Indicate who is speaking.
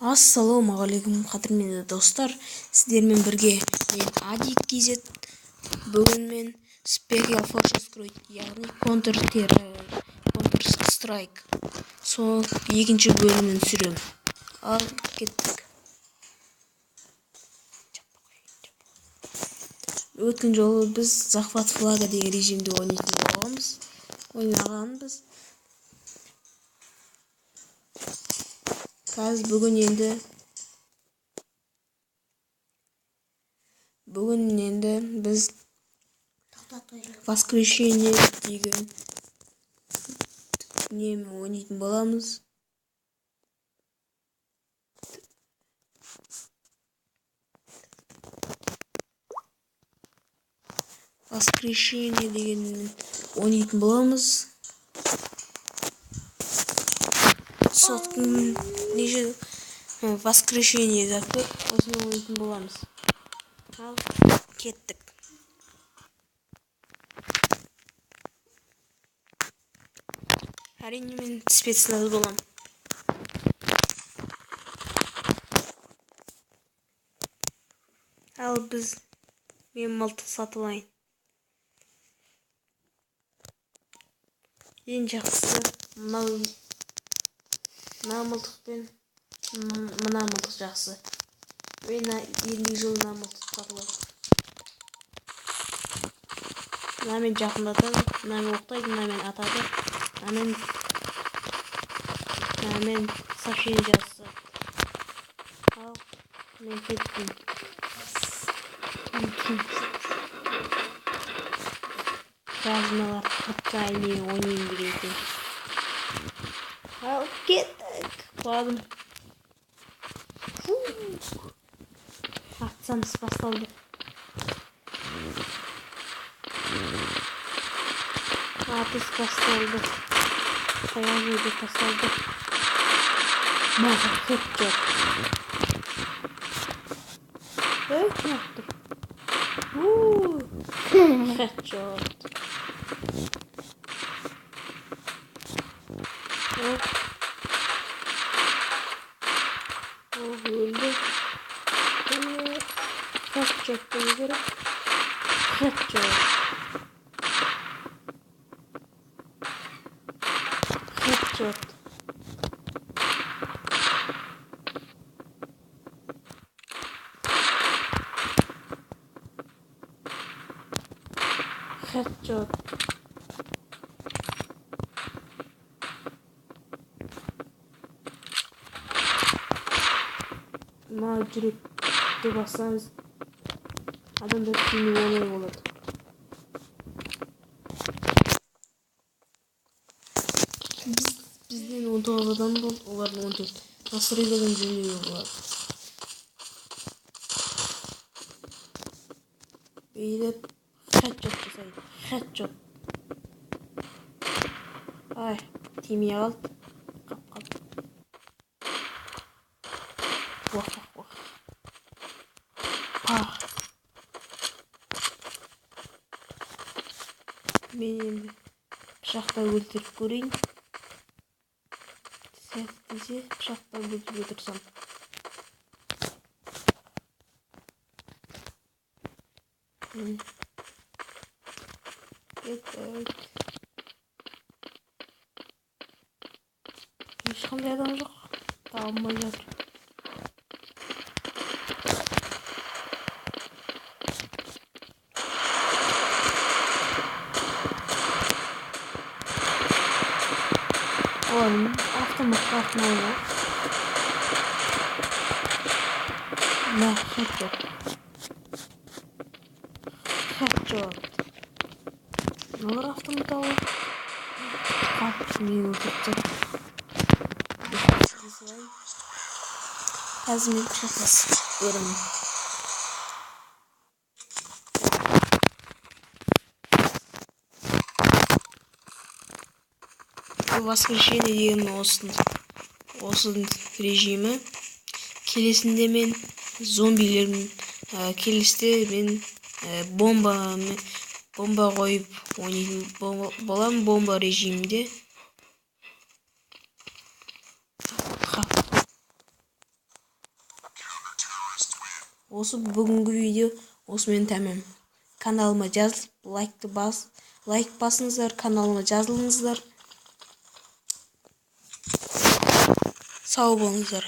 Speaker 1: Ассалаумағалейкум, қадірменді достар. Сіздермен бірге мен Адик KZ. Бүгін мен Special Forces Group, яғни Counter Strike сол екінші бөлімін түсіремін. Ал кеттік. Өткен жолы біз захват флага деген режимде ойнайтын болғанбыз. Ойнағанбыз. Қазір бүгін енді біз воскрешение деген немен ойнайтын боламыз. Воскрешение дегенмен ойнайтын боламыз. Сотканың неше воскрешение заты осыны ойнайтын боламыз. Ал кеттік. Әрине мен спецназ боламын. Ал мен мылтық сатып алайын. Ең жақсысы мынау, мына мылтық пен мына мылтық жақсы. Мен ендігі жолы мына мылтықты сатып аламын. Мынамен жақындатады, мынамен оқтайды, мынамен атады, мынамен сообщение жазады. Ал мен кеттім. Қазір мыналар қырттай мен ойнаймын деген екен. Ал кеттік. Құладым. Атсамыз басталды. Атыс басталды. Таяқ жеуге басталды. Маған хедшот. Ей, кім атты? Хедшот. О, өлді. Хедшот болу керек. Хедшот. Хедшот. Хедшот. Мына жүректі бассаңыз адамдар тимеу оңай болады. Бізден 19 адам болды, олардың 14. Настройкадан жөндеуге болады. Бейлеп хедшот жасайды. Хедшот. Ай, тимей қалды. Қап қалды. Уах, уах, уах. Пах. Мен енді пышақтап өлтіріп көрейін. Сәт десе пышақтап өлтіруге тырысамын. Кеттік. Ешқандай адам жоқ. Табылмай жатыр. Олардың автоматқа арналған. Мә, хедшот. Хедшот. Мыналар автомат алып. Қап, мені өлтіріп тастады. Қазір мен пышақтасып көремін. Воскрешение деген осы режимі. Келесінде мен зомбилермен, келесіде мен бомба қойып ойнайтын боламын бомба режимінде. Хап. Осы бүгінгі видео осымен тәмам. Каналыма жазылып, лайкты бас, лайк басыңыздар, каналыма жазылыңыздар. Сау болыңыздар.